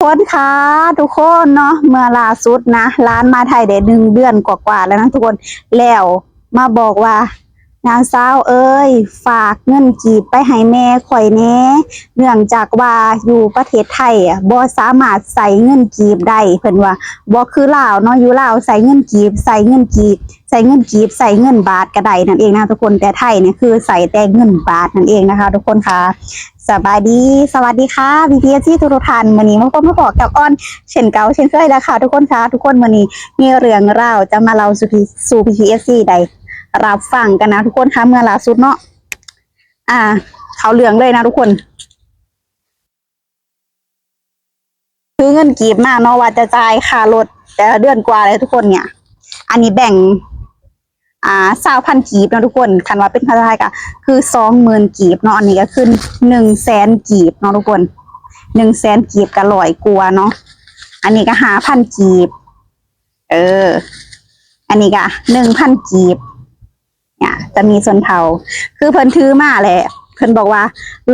ຄົນຄ່ະ ທຸກຄົນເນາະ ເມື່ອລ່າສຸດນະ ຫຼານມາໄທໄດ້ໜຶ່ງເດືອນກວ່າໆແລ້ວນະທຸກຄົນ ແລ້ວມາບອກວ່າ ນ້າສາວເອີຍ ຝາກເງິນກີບໄປໃຫ້ແມ່ຂ້ອຍແດ່ ເນື່ອງຈາກວ່າຢູ່ປະເທດໄທອະ ບໍ່ສາມາດໃຊ້ເງິນກີບໄດ້ ເພິ່ນວ່າ ບໍ່ຄືລາວເນາະ ຢູ່ລາວໃຊ້ເງິນກີບ ໃຊ້ເງິນກີບ ໃຊ້ເງິນກີບ ໃຊ້ເງິນບາດກໍໄດ້ນັ້ນເອງນະທຸກຄົນ ແຕ່ໄທນີ້ຄືໃຊ້ແຕ່ເງິນບາດນັ້ນເອງນະຄະທຸກຄົນຄ່ະ. ສະບາຍດີ ສະຫວັດດີຄ່ະ ພີ່ໆເອັຟຊີທຸກໆທ່ານ ມື້ນີ້ມາພົບມາພໍ້ກັບອອນເຊັ່ນເກົ່າເຊັ່ນເຄີຍແລ້ວຄ່ະທຸກຄົນຄ່ະ. ທຸກຄົນ ມື້ນີ້ມີເລື່ອງລາວຈະມາເລົ່າສູ່ພີ່ ສູ່ພີ່ໆເອັຟຊີໄດ້ ຮັບຟັງກັນນະທຸກຄົນຄ່ະ ເມື່ອລ່າສຸດເນາະ ອ່າ ເຂົ້າເລື່ອງເລີຍນະທຸກຄົນ. ຖືເງິນກີບມາເນາະ ວ່າຈະຈ່າຍຄ່າລົດແຕ່ລະເດືອນກວ່າເລີຍທຸກຄົນເນຍ. ອັນນີ້ແບ່ງ ອ່າ ຊາວພັນກີບເນາະທຸກຄົນ ຄັນວ່າເປັນພາສາໄທກໍຄືສອງໝື່ນກີບເນາະ ອັນນີ້ກໍຄືໜຶ່ງແສນກີບເນາະທຸກຄົນ ໜຶ່ງແສນກີບກໍຮ້ອຍກວ່າເນາະ ອັນນີ້ກໍຫ້າພັນກີບ ເອີ ອັນນີ້ກະໜຶ່ງພັນກີບ ເນຍ ຈະມີຊົນເຜົ່າ ຄືເພິ່ນຖືມາແຫຼະ ເພິ່ນບອກວ່າ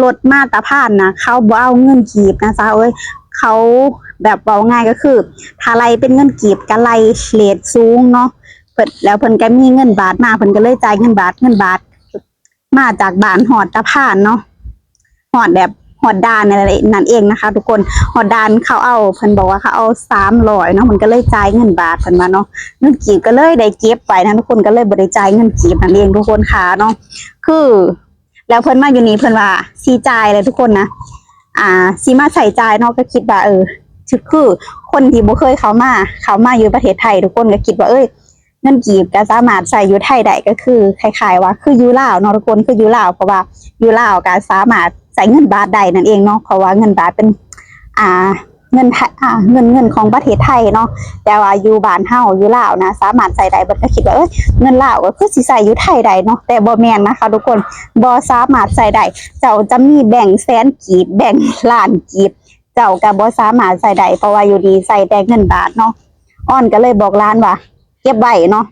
ລົດມາຕະພານນະ ເຂົາບໍ່ເອົາເງິນກີບນະສາວເອີຍ ເຂົາແບບເວົ້າງ່າຍກໍຄື ຖ້າໄລ່ເປັນເງິນກີບກະໄລ່ເຣດສູງເນາະ ເພິ່ນ ແລ້ວເພິ່ນກະມີເງິນບາດມາ ເພິ່ນກະເລີຍຈ່າຍເງິນບາດ ເງິນບາດ ມາຈາກບ້ານຮອດຕະພານເນາະ ຮອດແບບ ຮອດດ່ານນັ້ນເອງນະຄະທຸກຄົນ ຮອດດ່ານເຂົາເອົາ ເພິ່ນບອກວ່າເຂົາເອົາສາມຮ້ອຍເນາະ ເພິ່ນກໍເລີຍຈ່າຍເງິນບາດເພິ່ນວ່າເນາະ ເງິນກີບກໍເລີຍໄດ້ເກັບໄວ້ນະທຸກຄົນ ກໍເລີຍບໍ່ໄດ້ຈ່າຍເງິນກີບນັ້ນເອງທຸກຄົນຄ່ະເນາະ ຄື ແລ້ວເພິ່ນມາຢູ່ນີ້ເພິ່ນວ່າຊິຈ່າຍແຫຼະທຸກຄົນນະ ອ່າ ຊິມາໃຊ້ຈ່າຍເນາະ ກໍຄິດວ່າ ເອີ ຄືຄົນທີ່ບໍ່ເຄີຍເຂົ້າມາ ເຂົ້າມາຢູ່ປະເທດໄທ ທຸກຄົນກໍຄິດວ່າ ເອີຍ ເງິນກີບກໍສາມາດໃຊ້ຢູ່ໄທໄດ້ ກໍຄືຄ້າຍໆວ່າຄືຢູ່ລາວເນາະທຸກຄົນ ຄືຢູ່ລາວ ເພາະວ່າຢູ່ລາວກໍສາມາດໃຊ້ເງິນບາດໄດ້ນັ້ນເອງເນາະ ເພາະວ່າເງິນບາດເປັນ ອ່າ ເງິນໄທ ອ່າ ເງິນ ເງິນຂອງປະເທດໄທເນາະ ແຕ່ວ່າຢູ່ບ້ານເຮົາຢູ່ລາວນະ ສາມາດໃຊ້ໄດ້ ເພິ່ນກໍຄິດວ່າ ເອີຍ ເງິນລາວກໍຄືຊິໃຊ້ຢູ່ໄທໄດ້ເນາະ ແຕ່ບໍ່ແມ່ນນະຄະທຸກຄົນ ບໍ່ສາມາດໃຊ້ໄດ້ ເຈົ້າຈະມີແບງແສນກີບ ແບງລ້ານກີບ ເຈົ້າກໍບໍ່ສາມາດໃຊ້ໄດ້ ເພາະວ່າຢູ່ນີ້ໃຊ້ແຕ່ເງິນບາດເນາະ ອອນກໍເລີຍບອກຫຼານວ່າ ເກັບໄວ້ເນາະ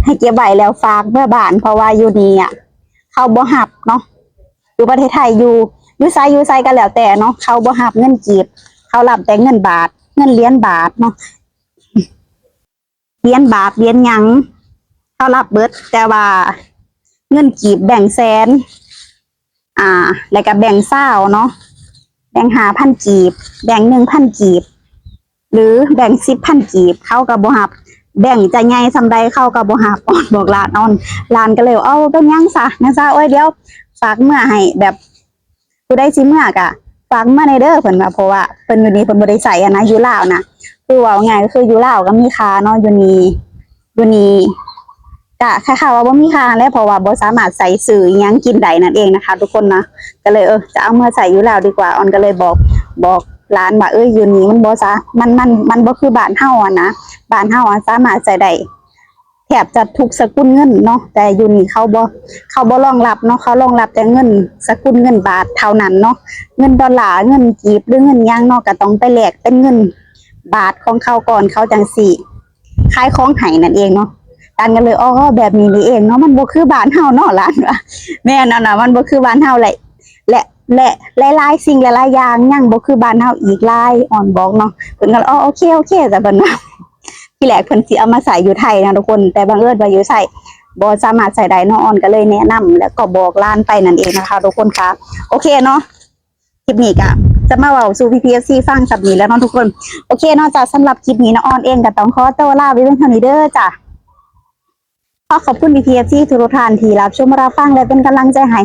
ໃຫ້ເກັບໄວ້ແລ້ວຝາກເມືອບ້ານ ເພາະວ່າຢູ່ນີ້ອະ ເຂົາບໍ່ຮັບເນາະ ຢູ່ປະເທດໄທ ຢູ່ ຢູ່ໃສ ຢູ່ໃສກໍແລ້ວແຕ່ເນາະ ເຂົາບໍ່ຮັບເງິນກີບ ເຂົາຮັບແຕ່ເງິນບາດ ເງິນຫຼຽນບາດເນາະ ຫຼຽນບາດ ຫຼຽນຫຍັງ ເຂົາຮັບເບິດ ແຕ່ວ່າເງິນກີບແບງແສນ ອ່າ ແລ້ວກໍແບງຊາວເນາະ ແບງຫ້າພັນກີບ ແບງໜຶ່ງພັນກີບ ຫຼືແບງສິບພັນກີບ ເຂົາກໍບໍ່ຮັບ ແບງຈະໃຫຍ່ສ່ຳໃດເຂົາກໍບໍ່ຮັບ ອອນບອກຫຼານ ອອນ ຫຼານກໍເລີຍ ເອົາ ເປັນຫຍັງຊະ ນາງສາວເອີຍ ດຽວຝາກເມືອໃຫ້ ແບບ ຜູ້ໃດຊິເມືອກະຝາກມາແດ່ເດີ ເພິ່ນວ່າ ເພາະວ່າເພິ່ນຢູ່ນີ້ເພິ່ນບໍ່ໄດ້ໃຊ້ຫັ້ນນະ ຢູ່ລາວນະ ຄືເວົ້າງ່າຍກໍຄືຢູ່ລາວກໍມີຄ່າເນາະ ຢູ່ນີ້ ຢູ່ນີ້ກະຄ້າຍໆວ່າບໍ່ມີຄ່າຫັ້ນແຫຼະ ເພາະວ່າບໍ່ສາມາດໃຊ້ຊື້ອີ່ຫຍັງກິນໄດ້ນັ້ນເອງນະຄະທຸກຄົນເນາະ ກໍເລີຍ ເອີ ຈະເອົາເມືອໃຊ້ຢູ່ລາວດີກວ່າ ອອນກໍເລີຍບອກ ບອກຫຼານວ່າ ເອີຍ ຢູ່ນີ້ມັນບໍ່ສາ ມັນ ມັນ ມັນບໍ່ຄືບ້ານເຮົາຫັ້ນນະ ບ້ານເຮົາອະສາມາດໃຊ້ໄດ້ ແທບຈະທຸກສະກຸນເງິນເນາະ ແຕ່ຢູ່ນີ້ເຂົາບໍ່ ເຂົາບໍ່ລອງຮັບເນາະ ເຂົາລອງຮັບແຕ່ເງິນສະກຸນເງິນບາດເທົ່ານັ້ນເນາະ ເງິນໂດລາ ເງິນກີບ ຫຼືເງິນຫຍັງເນາະ ກໍຕ້ອງໄປແລກເປັນເງິນບາດຂອງເຂົາກ່ອນ ເຂົາຈັ່ງຊິຂາຍຂອງໃຫ້ນັ້ນເອງເນາະ ຫຼານກໍເລີຍ ອໍ ແບບນີ້ນີ້ເອງເນາະ ມັນບໍ່ຄືບ້ານເຮົາເນາະ ຫຼານວ່າ ແມ່ນແລ້ວນະ ມັນບໍ່ຄືບ້ານເຮົາ ແລະ ແລະ ແລະ ຫຼາຍໆສິ່ງຫຼາຍໆຢ່າງຍັງບໍ່ຄືບ້ານເຮົາອີກຫຼາຍ ອອນບອກເນາະ ເພິ່ນກໍ ອໍ ໂອເຄ ໂອເຄ ຊະ ເພິ່ນວ່າ ທີແລກເພິ່ນຊິເອົາມາໃຊ້ຢູ່ໄທເນາະທຸກຄົນ ແຕ່ບັງເອີນວ່າຢູ່ໄທບໍ່ສາມາດໃຊ້ໄດ້ເນາະ ອອນກໍເລີຍແນະນຳ ແລ້ວກໍບອກຫຼານໄປນັ້ນເອງນະຄະທຸກຄົນຄ່ະ. ໂອເຄເນາະ ຄລິບນີ້ກະຈະມາເວົ້າສູ່ພີ່ໆເອັຟຊີຟັງສ່ຳນີ້ແຫຼະເນາະທຸກຄົນ. ໂອເຄເນາະ ຈາກສຳລັບຄລິບນີ້ເນາະ ອອນເອງກໍຕ້ອງຂໍຕົວລາໄປພຽງເທົ່ານີ້ເດີຈ້າ. ຂໍຂອບຄຸນພີ່ໆເອັຟຊີທຸກໆທ່ານທີ່ຮັບຊົມຮັບຟັງ ແລະ ເປັນກຳລັງໃຈໃຫ້.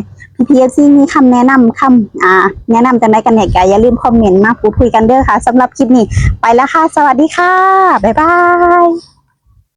ພີ່ໆເອັຟຊີມີຄຳແນະນຳ ຄຳ ອ່າ ແນະນຳຈັ່ງໃດກັນແດ່ ກໍຢ່າລືມຄອມເມັນມາພູດຄຸຍກັນເດີຄ່ະ. ສຳລັບຄລິບນີ້ໄປແລ້ວຄ່ະ ສະຫວັດດີຄ່ະ ບາຍບາຍ.